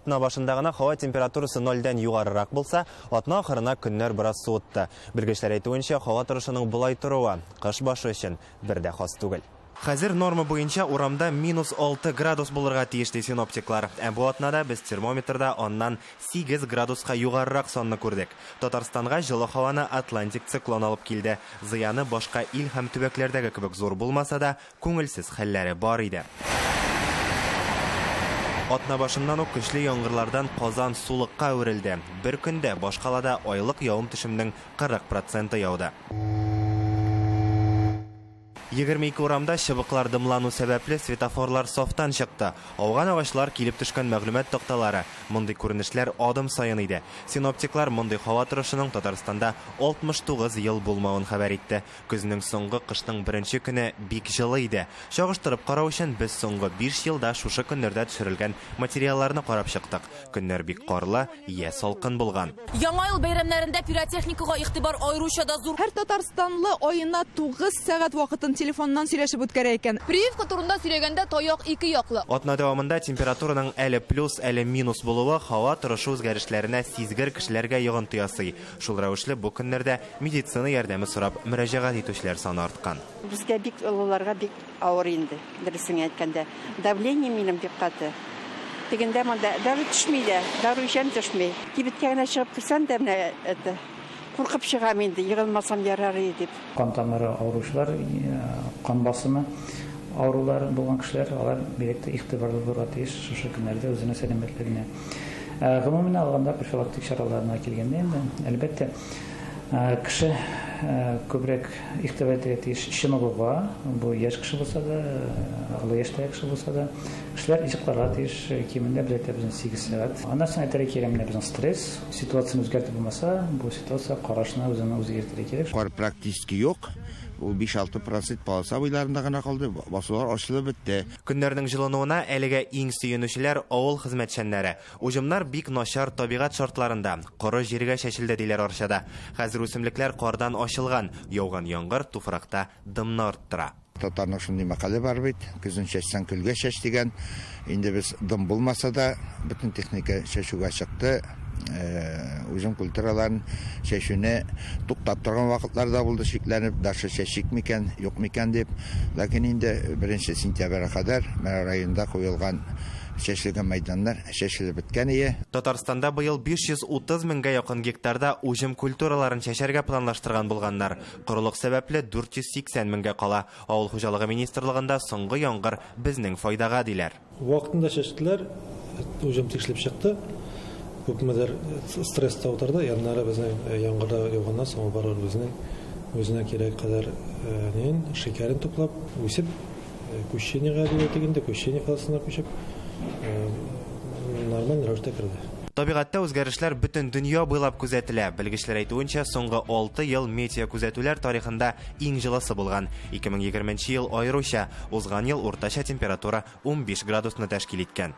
Атна башында гына һава температурасы нольдән югарырак булса, атна ахырына көннәр бераз суытты. Белгечләр әйтүенчә, һава торышының болай торуы кыш башы өчен бер дә хас түгел. Хәзер норма буенча урамда минус 6 градус булырга тиеш, ди синоптиклар. Ә бу атнада без термометрда аннан 8 градуска югарырак санны күрдек. Татарстанга җылы һаваны Атлантик циклон алып килде. Зыяны башка ил һәм төбәкләрдәге кебек зур булмаса да, күңелсез хәлләре бар иде. Атна башыннан ук көчле яңгырлардан Казан сулыкка әверелде. Бер көндә башкалада айлык явым-төшемнең 40% яуды. 22 урамда чыбыклар дымлану сәбәпле светофорлар сафтан чыкты. Ауган агачлар килеп төшкән мәгълүмат такталары. Мондый күренешләр адым саен иде. Синоптиклар мондый һава торышының Татарстанда 69 ел булмавын хәбәр итте. Көзнең соңгы, кышның беренче көне бик җылы иде. Чагыштырып карау өчен без соңгы 5 елда шушы көннәрдә төшерелгән материалларны карап чыктык. Көннәр бик карлы, я салкын булган. Яңа ел бәйрәмнәрендә пиротехникага игътибар аеруча да зур. Һәр татарстанлы аена 9 сәгать вакытын телефоннан сөйләшеп үткәрә икән. Прививка турында сөйләгәндә таяк ике яклы. Атна дәвамында температураның әле плюс, әле минус булуы һава торышы үзгәрешләренә сизгер кешеләргә йогынты ясый. Шул рәвешле бу көннәрдә медицина ярдәме сорап мөрәҗәгать итүчеләр саны арткан. Безгә бик олыларга бик авыр инде, дөресен әйткәндә. Давление минем бик каты. Тегендә монда дару төшми дә, дару эчәм төшми. Кибеткә генә чыгып керсәм дә менә это куркып чыгам инде, егылмасам ярар иде дип. Кан тамыры авыручылар, кан басымы авырулары булган кешеләр, алар бигрәк тә игътибарлы булырга тиеш шушы көннәрдә үзенең сәламәтлегенә. Гомумән алганда профилактик чараларына килгәндә инде, әлбәттә, кеше күбрәк игътибар итәргә тиеш чыныгуга, бу яшь кеше булса да, олы яшьтәге кеше булса да, кешеләр йокларга тиеш, кимендә без әйтәбез 8 сәгать. Аннан соң әйтергә кирәк, менә безнең стресс, ситуацияне үзгәртеп булмаса, бу ситуация карашны үзеңне үзгәртергә кирәк. Кар практически юк. Ул 5-6% полоса буйларында гына калды, басулар ачылып бетте. Көннәрнең җылынуына әлегә иң сөенүчеләр авыл хезмәтчәннәре. Уҗымнар бик начар табигать шартларында, коры җиргә чәчелде диләр Арчада. Хәзер үсемлекләр кардан ачылган, яуган яңгыр туфракта дымны арттыра. Татарның шундый мәкале бар бит, көзен чәчсәң көлгә чәч дигән. Инде без дым булмаса да, бөтен техника чәчүгә чыкты. Уҗым культураларын чәчүне туктап торган вакытлар да булды, шикләнеп, дашы чәчик микән, юк микән дип. Ләкин инде 1 сентябрьгә кадәр менә районда куелган чәчелгән мәйданнар чәчелеп беткән ие. Татарстанда быел 530 меңгә якын гектарда уҗым культураларын чәчәргә планлаштырган булганнар. Корылык сәбәпле 480 меңгә кала. Авыл хуҗалыгы министрлыгында соңгы яңгыр безнең файдага диләр. Вакытында чәчтеләр, уҗым тикшерелеп чыкты. Күпмедер стресста утырды, яннары безнең яңгырда яуганнан соң ул барыбер безнең үзенә кирәк кадәр шикәрен туплап, үсеп, күченеге дип әйтик инде, күчене фазасына күчеп, нормаль рәвештә керде. Табигатьтә үзгәрешләр бөтен дөнья буйлап күзәтелә. Белгечләр әйтүенчә, соңгы 6 ел метеокүзәтүләр тарихында иң җылысы булган. 2020 ел аеруча, узган ел уртача температура 15 градусны тәшкил иткән.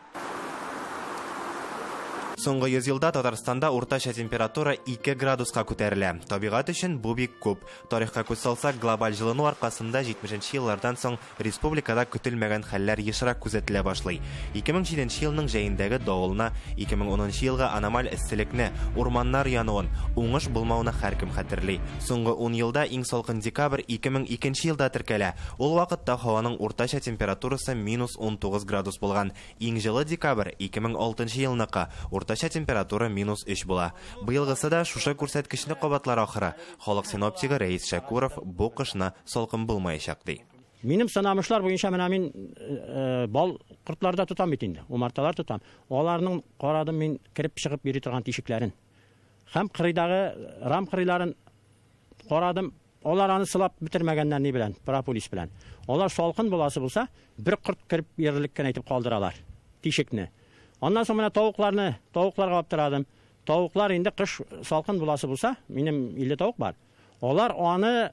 Соңгы 100 елда Татарстанда уртача температура 2 градуска күтәрелә. Табигать өчен бу бик күп. Тарихка күз салсак, глобаль җылыну аркасында 70 еллардан соң республикада көтелмәгән хәлләр ешрак күзәтелә башлый. 2007 елның җәендәге давылны, 2010 елгы аномаль эсселекне, урманнар януын, уңыш булмауны һәркем хәтерли. Соңгы 10 елда иң салкын декабрь 2002 елда теркәлә. Ул вакытта һаваның уртача температурасы минус 19 градус булган. Иң җылы декабрь 2006 елныкы. Уртача температура минус 3 була. Быелгысы да шушы күрсәткечне кабатлар ахыры. Халык синоптигы Рәис Шәкуров бу кышны салкын булмаячак ди. Минем сынамышлар буенча менә мин бал кортларда тотам бит инде, умарталар тотам. Аларның карадым мин кереп чыгып йөри торган тишекләрен. Һәм кырыйдагы рам кырыйларын карадым. Алар аны сылап бетермәгәннәр ни белән, прополис белән. Алар салкын буласы булса, бер корт кереп йөрерлек кенә итеп калдыралар тишекне. Аннан соң менә тавыкларны, тавыкларга алып торадым. Тавыклар инде кыш салкын буласы булса, минем 50 тавык бар. Алар аны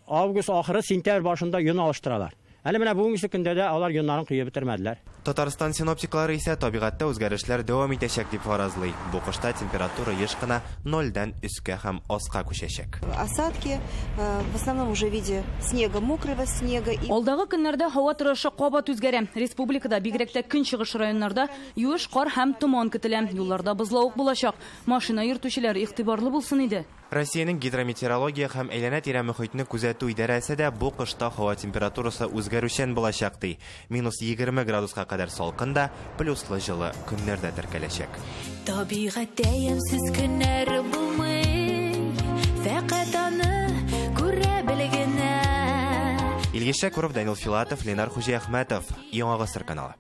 август ахыры, сентябрь башында йон алыштыралар. Әле менә бүгенге көндә дә алар йоннарын коеп бетермәделәр. Татарстан синоптиклары исә табигатьтә үзгәрешләр дәвам итәчәк дип фаразлый. Бу кышта температура еш кына нольдән өскә һәм аска күчәчәк. Осадки, в основном уже в виде снега, мокрого снега. Алдагы көннәрдә һава торышы кабат үзгәрә. Республикада, бигрәк тә көнчыгыш районнарда юеш кар һәм томан көтелә. Юлларда бозлавык булачак. Машина йөртүчеләр игътибарлы булсын иде. Россиянең гидрометеорология һәм әйләнә-тирә мөхитне күзәтү идарәсе дә бу кышта һава температурасы үзгәрүчән булачак ди. Минус 20 градуска кадәр салкын да, плюслы җылы көннәр дә теркәләчәк. Табигатьтә ямьсез көннәр булмый, фәкать аны күрә белгенә. Илгиз Шәкүров, Данил Филатов, Ленар Хуҗиәхмәтов, Яңа Гасыр каналы.